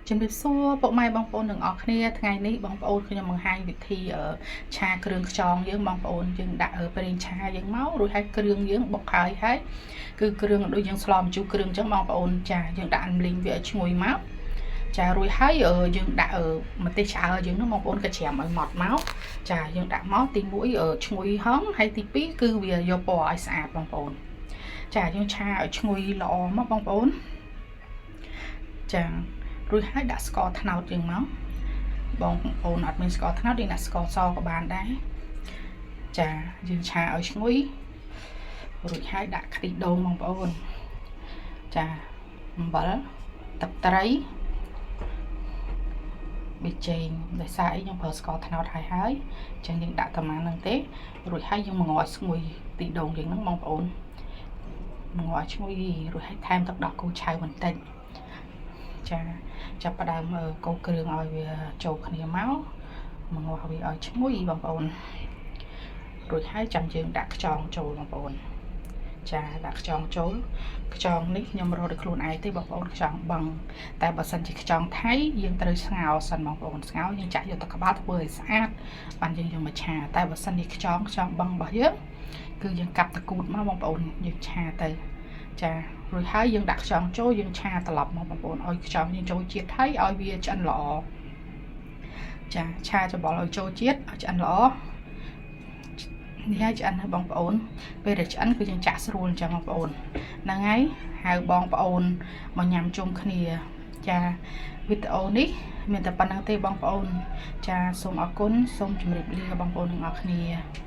ជំរាបសួរពុកម៉ែបងប្អូនទាំងអស់គ្នាថ្ងៃនេះបងប្អូនខ្ញុំបង្ហាញវិធីឆាគ្រឿងខ្យងយើងបងប្អូនយើងដាក់ប្រេងឆាយើងមករួចហើយគ្រឿងយើងបុកហើយហើយគឺគ្រឿងដូចយើងស្លម្ជូរគ្រឿងអញ្ចឹងបងប្អូនចាយើងដាក់លីងវាឲ្យឈ្ងុយមកចារួចហើយយើងដាក់ម្ទេសឆ្អើរយើងនោះបងប្អូនកច្រាមឲ្យម៉ត់មកចាយើងដាក់មកទី1ឈ្ងុយហងហើយទី2គឺវាយកពណ៌ឲ្យស្អាតបងប្អូនចាយើងឆាឲ្យឈ្ងុយល្អមកបងប្អូនចារួចហើយដាក់ស្ករត្នោតយើងមកបងប្អូនអត់មានស្ករត្នោតយើងដាក់ស្ករសក៏បានដែរចាយើងឆាឲ្យឈ្ងុយរួចហើយដាក់ខ្ទិះដូងបងប្អូនចាអំបិលទឹកត្រីប៊ីចេងដោយសារអីខ្ញុំប្រើស្ករត្នោតហើយហើយអញ្ចឹងយើងដាក់តែប៉ុណ្ណឹងទេរួចហើយយើងមកឲ្យស្ងួយខ្ទិះដូងយើងហ្នឹងបងប្អូនមកឲ្យឈ្ងុយរួចហើយថែមទឹកដោះគោឆៅបន្តិចចាចាប់ផ្ដើមកូរគ្រឿងឲ្យវាចូលគ្នាមកមកងាស់វាឲ្យឈ្ងុយបងប្អូនរួចហើយចាំយើងដាក់ខ្យងចូលបងប្អូនចាដាក់ខ្យងចូលខ្យងនេះខ្ញុំរកដោយខ្លួនឯងទេបងប្អូនខ្យងបឹងតែបើសិនជាខ្យងថៃយើងត្រូវស្ងោរសិនបងប្អូនស្ងោរយើងចាក់យកទៅក្បាលធ្វើឲ្យស្អាតបានយើងយកមកឆាតែបើសិនជាខ្យងខ្យងបឹងរបស់យើងគឺយើងកាប់តកូតមកបងប្អូនយើងឆាទៅចារួចហើយយើងដាក់ខ្យងចូលយើងឆាត្រឡប់មកបងប្អូនឲ្យខ្យងយើងចូលជាតិហើយឲ្យវាឆ្អិនល្អចាឆាច្បល់ឲ្យចូលជាតិឲ្យឆ្អិនល្អនេះហើយឆ្អិនហើយបងប្អូនពេលដែលឆ្អិនគឺយើងចាក់ស្រួលអញ្ចឹងបងប្អូនហ្នឹងហើយហៅបងប្អូនមកញ៉ាំជុំគ្នាចាវីដេអូនេះមានតែប៉ុណ្ណឹងទេបងប្អូនចាសូមអរគុណសូមជម្រាបលាបងប្អូនទាំងអស់គ្នា។